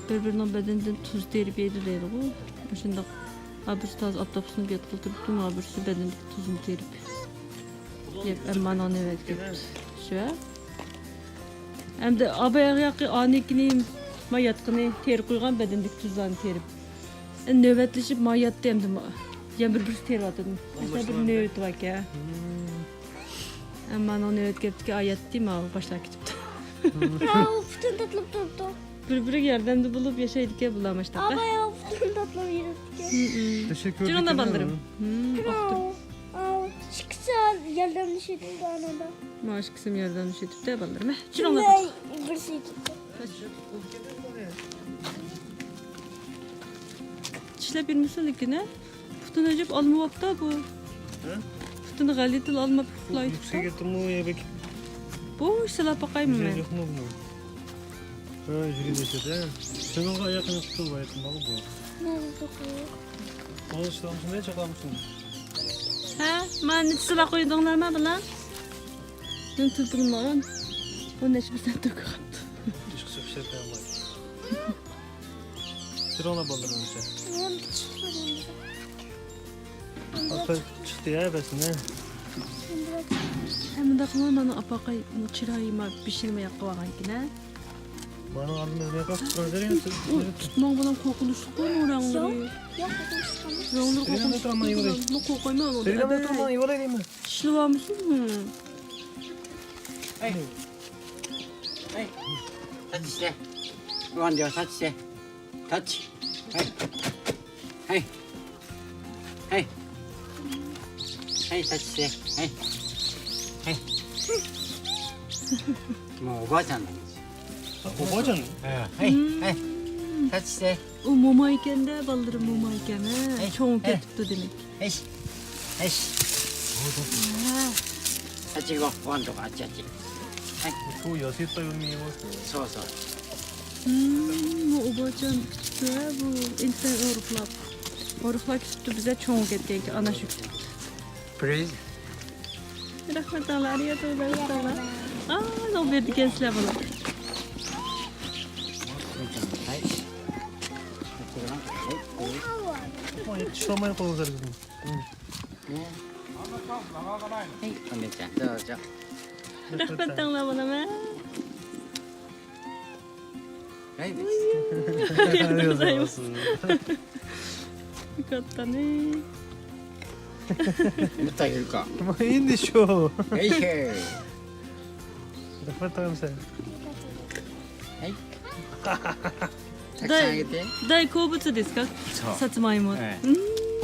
بىر-بىرىنىڭ بەدىنىدىن تۇز تېرىپ يەيدۇ دەيدىغۇ. مۇشۇنداق ھا بىرسى تازا ئاپتاپسىنىپ ياتقىلى تۇرۇپتۇ، ھا بىرسى بەدىنىدىكى تۇزنى تېرىپ. يەپ، ئەمما ئانىڭ نۆۋەتكە كەپتۇ. شۇ. ئەمدى ئاباياغ ياقى ئانىكىنى ما ياتقىنى تېرىپ قويغان بەدىنىدىكى تۇزلارنى تېرىپ. ئەمدى نۆۋەتلىشىپ ما ياتتى ئەمدى ما. يەنە بىر بىرسى تېرىۋاتىدۇ. مەسىلەن بىر نۆۋىتى باركەن. ئەمما ئانىڭ نۆۋەتكە كەپتىكەن، ئا ياتتى ما باشلاپ كېتىپتۇ. ھاۋ، پۇتۇن تاتلاپ تۇرۇپتۇ. بىر-بىرىگە ياردەمدە بولۇپ ياشايدىكەن بۇلار ماشتاقتا. ئاباياغ پۇتۇن تاتلاپ يۈرۈپتىكەن. تەشەككۈر. جېنىڭدا بالىلىرىم. ئاۋۇ، ئاۋۇ، ئىككىسى ياردەملىشىۋېتىپتۇ ئانىدا. مانا ئىككىسىمۇ ياردەملىشىۋېتىپتۇ بالىلىرىم. ھە، چۈشۈرۈڭلار. بىرسى يېتىپتۇ. چىشلەپ يۈرمىسۇن لېكىن، ھە؟ پۇتىنى ئۈزۈپ ئالما بوپتۇ بۇ. ھە؟ پۇتىنى غەلىتىلا ئالما پۇتلايدۇ. يۈكسەك ئېتىمۇ يا بەك. بۇ سىلاپ باقايمۇ مەن؟ يوقمۇ بۇنىڭ؟ ھە، يۈرۈپ ئۆتىدۇ. سېنىڭغا ئاياقنى تۇتۇپ بايتماقى بۇ. نەدە تۇتۇپ؟ ئۇنى چىقارمىسۇن، نەچچە قالمىسۇن؟ ھە، مانا نېچە سىلاپ قويدۇڭلارما بۇلار؟ دۈن تۈلپۈنمىغان. بۇ نەچچە پىرسەنت تۆكۈپ قاپتۇ. ئىشقا چىقىپ ئىشلەپ بەرمەي. تۇرۇڭلار بالىلىرىم ئۆسە. مەن چىقمىدىم. ئاپا چىقتى يا بەسنى. ھە، مۇنداق قىلما، مانا ئاپاقاي چىرايىما بېشىنىما ياققا بارغانكىن ھە. مانا ئالدىمىزدا ياقا تۇتقان زېرىن. ئۇ تۇتماڭ بىلەن قورقۇنچلۇق بۇ رەڭلىرى. ياق، قورقۇنچلۇق ئەمەس. رەڭلىرى قورقۇنچلۇق. مەن قورقايمەن ئۇنى. سېرىن تۇرماڭ يۇۋالاي دەيمەن. ئىشلىۋالمىسۇن. ھەي. ھەي. تارت ئىشتە. ئۇلان دىيار تارت ئىشتە. تارت. ھەي. ھەي. ھەي. ھەي، تارت ئىشتە. ھەي. ھەي. ماۋۇ ئوباجان. ئوباجان؟ ھە. ھەي. ھەي. تارت ئىشتە. ئۇ موما ئىكەن-دە، بالىلىرىم موما ئىكەن، ھە. ھەي. چوڭ كېتىپتۇ دېمەك. ھەي. ھەي. ھە. ئاچىغا قوندۇق، ئاچ، ئاچ. ھەي. شۇ ياسىيىپ قويۇلمىغۇ. سو، سو. ھىم، بۇ ئوباجان كۈتۈپتۇ ھە، بۇ ئىنسان ئورۇقلاپ. ئورۇقلاپ كۈتۈپتۇ، بىزە چوڭ كەتكەنكى، ئانا شۇ كۈتۈپتۇ. پلىز. رەھمەت ئالا، ئارىياتو، رەھمەت ئالا. ئا، نو بېرىدىكەنسىلەر بۇلار. ھەي. چىشلانماي قويۇڭلار بىزنى. ھەي، ئامىنجان، دوزو. رەھمەت دەڭلار بالام ھە. ھەي، بىز. كاتتانى. مۇتايىركا. مايىندى شۇ. ھەي، ھەي. رەھمەت دەڭلار سەن. ھەي. 大、大好物ですか？そう。さつまいも。ええ。うん。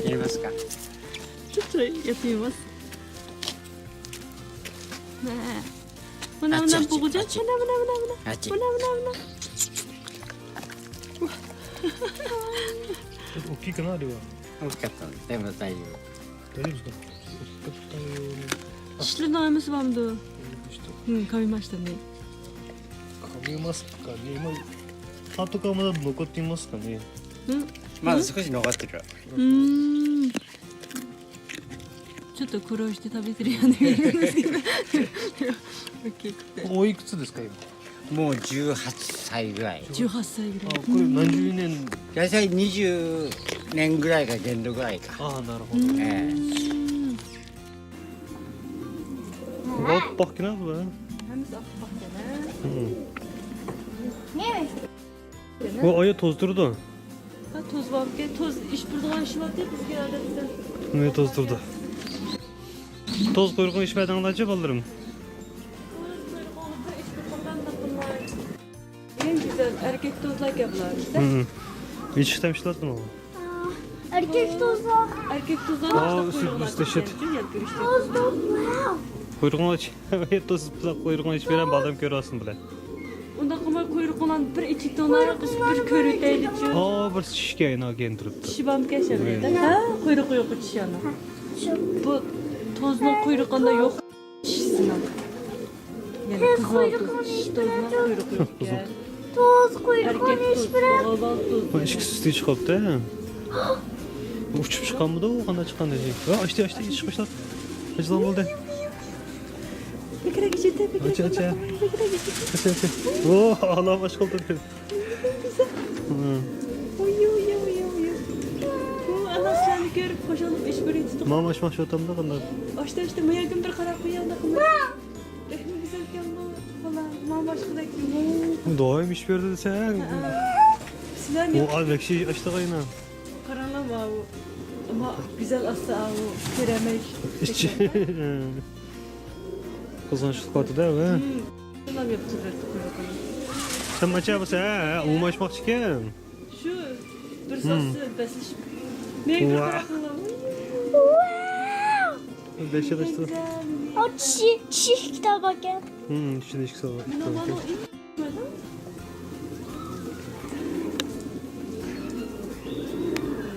やりますか？ちょっとやってみます。ねえ。ほな、ほな、あっち、あっち、あっち。ほな、ほな、ほな、ほな。あっち。ほな、ほな、ほな。大きいかな、あれは。大きかったの。でも大丈夫。 چىشلىرىنىڭ ھەممىسى بارمىدۇ؟ ھىم، 食べましたね。 食べますかね。今、 ちょっと苦労して食べてるような感じですけど。 おいくつですか、今？ もうじゅうはっさいぐらい。 18歳ぐらい。 あ、これ何十年？ 大体にじゅうねんぐらいか限度ぐらいか。 ああ、なるほど。 ئاپئاقكىنا بۇ. ھەممىسى ئاپئاقكەن ھە. بۇ ئايا توز تۇرىدۇ. ھە، توز بارمىكەن؟ توز ئىش بۇرىدىغان ئىشلەتتى بىزگە ئادەتتە. نېمە توز تۇرىدۇ؟ توز قۇيرۇقىنى ئىچمەيدىغانلارچە بالىلىرىم. توز قۇيرۇقىنى ئىچ بۇرىدىغان. ئەڭ گۈزەل ئەركەك توزلار ئىكەن بۇلار. ھىم. ئىچىش تەمشىلاتتىمۇ؟ ئەركەك توزاق. ئەركەك توزاق. ئاۋۇ ئۈستى، ئۈستى شىت. توزدۇق. قۇيرۇقىنى ئاچ. توز، قۇيرۇقىنى ئېچىپ بېرەم، بالام كۆرۈۋالسۇن بىلەن. ئۇنداق قىلماي، قۇيرۇقىڭلارنى بىر ئېچىۋېتىڭلار، بىز بىر كۆرۈۋېتەيلىچۇ. ئا، بىر چىشكە ئاينا كەينى تۇرۇپتۇ. چىشى بارمىكەن شۇ يەردە؟ ھە، قۇيرۇقى يوق چىشى ئانا. بۇ توزنىڭ قۇيرۇقىندا يوق. چىشىسىنىڭ. يەنە قىزغالتۇز، چىشى توزنىڭ قۇيرۇقى يوق ئىكەن. توز، قۇيرۇقىنى ئېچىپ بېرەم. بۇ ئىككىسى ئۈستىگە چىقىپتۇ. ئۇچۇپ چىققانمىدۇ؟ قانداق چىققان دېدى. ھە، ئاچتى، ئاچتى، ئىشىك ئاچتى. ئاچىدىغان بولدى. بەكرەك ئىچىدە، بەكرەك ئاچا، ئاچا. ئىچىدە، بەكرەك ئىچىدە. ئاچا، ئاچا. ئو، ئالام ئاچ قالدى. ھە. ئوي، ئوي، ئوي، ئوي، ئوي. ئۇ ئاناسلارنى كۆرۈپ خۇشاللىق ئىچ بىر يۇتۇپ. ماما ئاچماقچى بولۇۋاتامدۇ قانداق؟ ئاچتى، ئاچتى. ماياگۈل بىر قاراپ قويۇڭ، قىلماي. بەكمۇ گۈزەلكەن بۇ بالا. ماما ئاچقۇدەك. دائىم ئىچ بېرىدۇ دېسەڭ. ھە. سىلەر ئۇ ئا، ۋەھشىي ئاچتى قاينا. قاراڭلار، ماۋۇ، ما، گۈزەل ئاستا، ئاۋۇ، كۆرەلمەي. ئىچى. قىزغىنچلىق قىلىۋاتىدۇ، ھە. سەن ماچا بولسا، ھە، ھە، ئۇمۇ ئاچماقچىكەن. شۇ بىر ساسسى بەسلىشىپ. مەڭگۈ قاراپ قىلغان. بەش يىل ئىچتى. ئۇ چىشى، چىشى ئىككى تال باركەن. ھىم، چىشىدا ئىككى تال بار.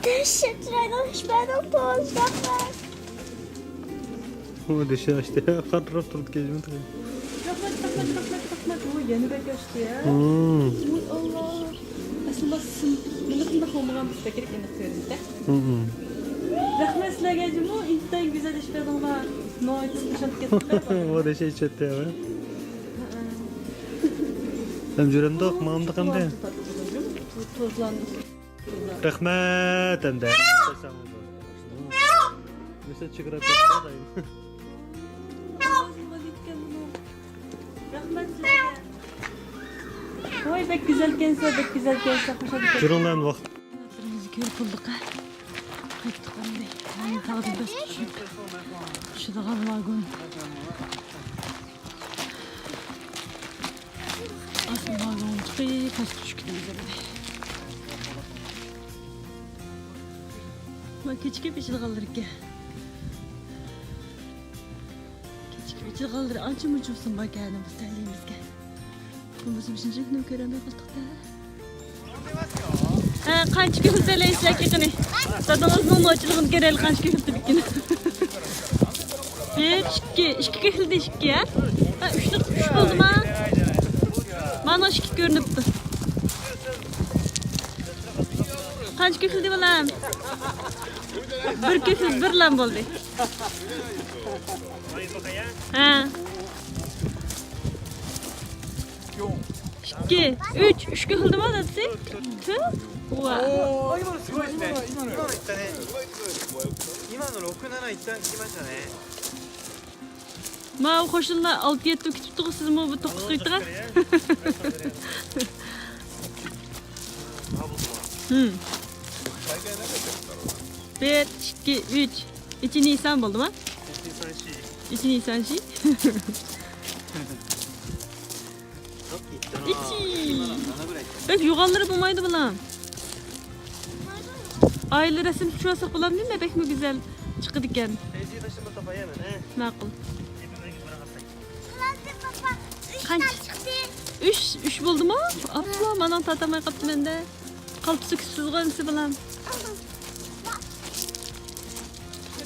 دەھشەت چىرايلىق ئىش بەردىڭ، توزداقلار. ئۇ دېشى ئاچتى. قاتراپ تۇرىدۇ كەچمە تۇرۇپ. رەھمەت، رەھمەت، رەھمەت، رەھمەت. ئۇ يەنە بەك ئاچتى يا. ھىم. ۋاي ئاللا. ئەسلى مانا سىم-، مانا شۇنداق بولمىغان بولسا بەكرەك ئېنىق كۆرۈنىدۇ. ھىم. رەھمەت سىلەرگە جۇمۇ، ئىنتايىن گۈزەل ئىش بەردىڭلار. ناھايىتى خۇشال كەتتىم. ئۇ دېشى ئىچەتتى يا. ھەم جۈرەمدۇق، ماڭامدۇق ئەمدى. توزلارنى. رەھمەت ئەمدى. مىسال چىقىرىپ كەتتى دايىم. رەھمەت سىلەرگە. ۋاي، بەك گۈزەلكەنسە، بەك گۈزەلكەنسە، خۇشال. جۈرۈڭلار ۋاقىت. بىرىمىزنى كۆرۈپ بولدۇق، ھە؟ قايتتۇق ئەمدى. يەنە تاغدىن پەس چۈشۈپ، چۈشىدىغان ۋاگون. ئاسما ۋاگونغا چىقىپ، پەسكە چۈشۈپ كېتىمىز ئەمدى. مانا كېچىكىپ ئېچىلغانلىرىكەن. كېچىكىپ ئېچىلغانلىرى ئانچە مۇنچە بولسىمۇ باركەن بۇ تەلىيىمىزگە. بولمىسا شۇنچىلىكنى كۆرەلمەي قالدۇق-دە. ھە، قانچە كۆكۈل تەلەيسىز ئاكا قېنى؟ دادىڭىزنىڭ نوچىلىقىنى كۆرەيلى، قانچە كۆكۈل تېپىپتىكىن. بىر، ئىككى، ئىككى كۆكۈلدى ئىككى، ھە؟ ھە، ئۈچ، ئۈچ بولدىما؟ مانا ئىككى كۆرۈنۈپتۇ. قانچە كۆكۈلدى بالام؟ بىر كۆكۈل، بىرلا بولدى. ھە. ئىككى، ئۈچ، ئۈچ كۆكۈلدىما دادىسى؟ تۆت. ۋا. おー、今のすごいですね。今のいったね。今のろく、なないった、いきましたね。 ماۋۇ قوشنىلار ئالتە يەتتە كۈتۈپتىغۇ، سىزمۇ بىر توققۇز قويۇپتىغۇ. ھىم. بىر، ئىككى، ئۈچ. ئىچى نىسان بولدىما؟ ئىچى نىسان شى. ئىچى. بەك يوغانلىرى بولمايدۇ بۇلار. ئائىلە رەسىم چۈشۈرۈۋالساق بولامدۇ؟ بەكمۇ گۈزەل چىقىدىكەن. ماقۇل. قانچە؟ ئۈچ، ئۈچ بولدىمۇ؟ ئاپلا، مانا تارتالماي قاپتۇ مەندە. قالپىسى كۈچسىزغۇ ئەمسە بالام.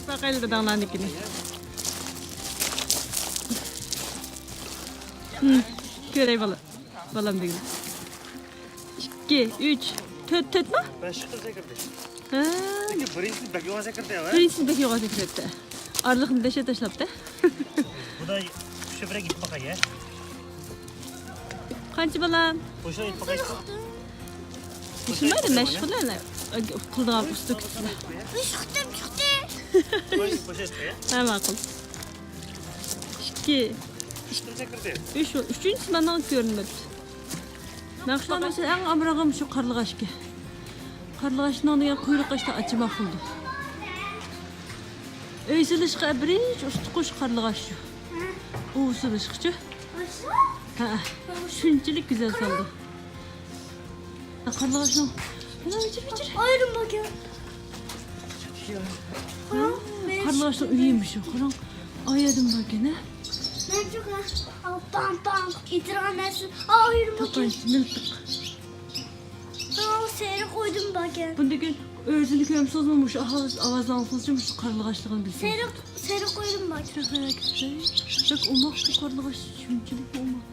باقايلى داداڭلارنىڭكىنى. ھىم، كۆرەي بالا. بالام دېگىنى. ئىككى، ئۈچ، تۆت، تۆتمۇ؟ بەش قىز سەكرىدى. ھە. لېكىن بىرىنچىسى بەك يوغان سەكرىدى، ھە؟ بىرىنچىسى بەك يوغان سەكرەپتۇ. ئارىلىقنى دەشە تاشلاپتۇ. بۇدا شۇ بىرەك يېتىپ باقاي، ھە؟ قانچە بالام؟ بۇشۇ يېتىپ باقاي. بۇشۇ مايدا مەشغۇل ئەنە. قىلىدىغان ئۇستا كۈتسىلە. ئۈچ قېتىم چىقتى. بۇشۇ يېتىپ باقاي. ھە، ماقۇل. ئىككى. ئۈچ، ئۈچىنچىسى مانا كۆرۈنمەپتۇ. مەن خۇشالمىسا ئەڭ ئامراقىم شۇ قارلىغاچكەن. قارلىغاچنىڭ دېگەن قۇيرۇق ئاشتا ئاچىماق بولدى. ئۆي سېلىشقا بىرىنچى ئۇستا قوش قارلىغاچ شۇ. ئۇۋا سېلىشقىچۇ. ھە، شۇنچىلىك گۈزەل سالدى. قارلىغاچنىڭ. ئايرىم بار. قارلىغاچنىڭ ئۆيى مۇشۇ. قاراڭ، ئايادىم باركەن ھە. مەن شۇ، پاڭ پاڭ ئېتىرغان نەرسە ئايرىم. تاقاي مىلتىق. سېرىق ئويدۇم باركەن. بۇندىن كېيىن ئۆزىنى كۆرمىسىڭىزمۇ مۇشۇ ئاۋاز، ئاۋازنى ئاڭلىسىڭىزچۇ مۇشۇ قارلىغاچلىقىنى بىلىسىڭىز. سېرىق، سېرىق ئويدۇم باركەن. بەك ئوماق بۇ قارلىغاچ، شۇنچىلىك ئوماق.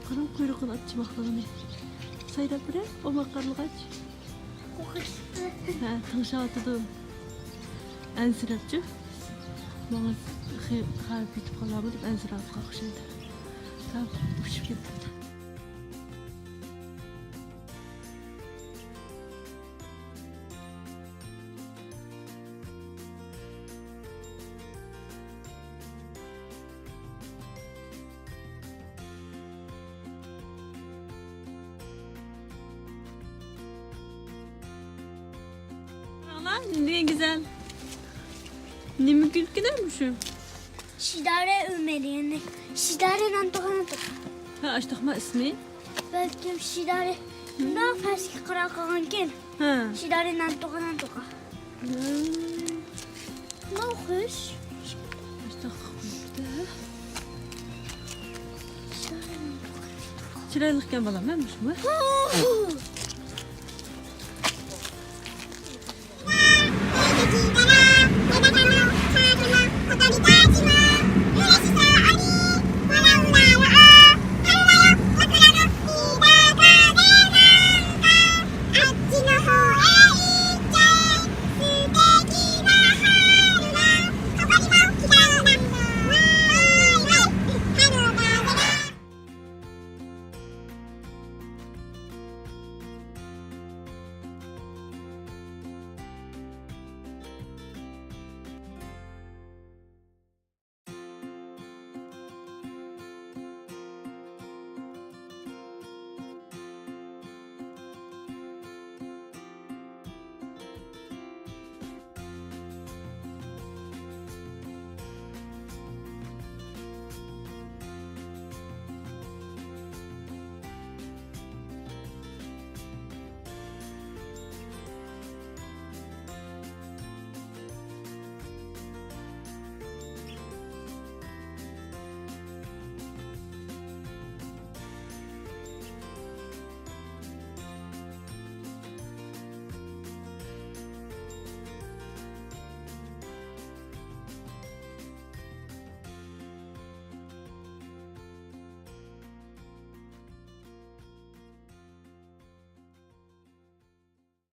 قاراڭ قۇيرۇقىنى ئاچچىماقلىقىنى. سايراپ بېرە ئوماق قارلىغاچ. ھە، تىڭشاۋاتىدۇ. ئەنسىرەپچۇ؟ ماڭا خى-، خەۋپ يېتىپ قالارمۇ دەپ ئەنسىرەپ قالغان ئوخشايدۇ. ھە، ئۇچۇپ كېتىپتۇ. قاراڭلار، نېمە دېگەن گۈزەل. نېمە گۈلكىدە مۇشۇ؟ شىدارە ئۆمەر، يەنى شىدارە نانتۇغا نانتۇغا. ھە، ئاشتاقما ئىسمى؟ بەلكىم شىدارە. شۇنداق پەسكە قاراپ قالغانكەن. ھە. شىدارە نانتۇغا نانتۇغا. ھە. ماۋۇ خۇش. ئاشتاق قويۇپتۇ. شىدارە نانتۇغا. چىرايلىقكەن بالام، ھە، مۇشۇمۇ؟ ھە.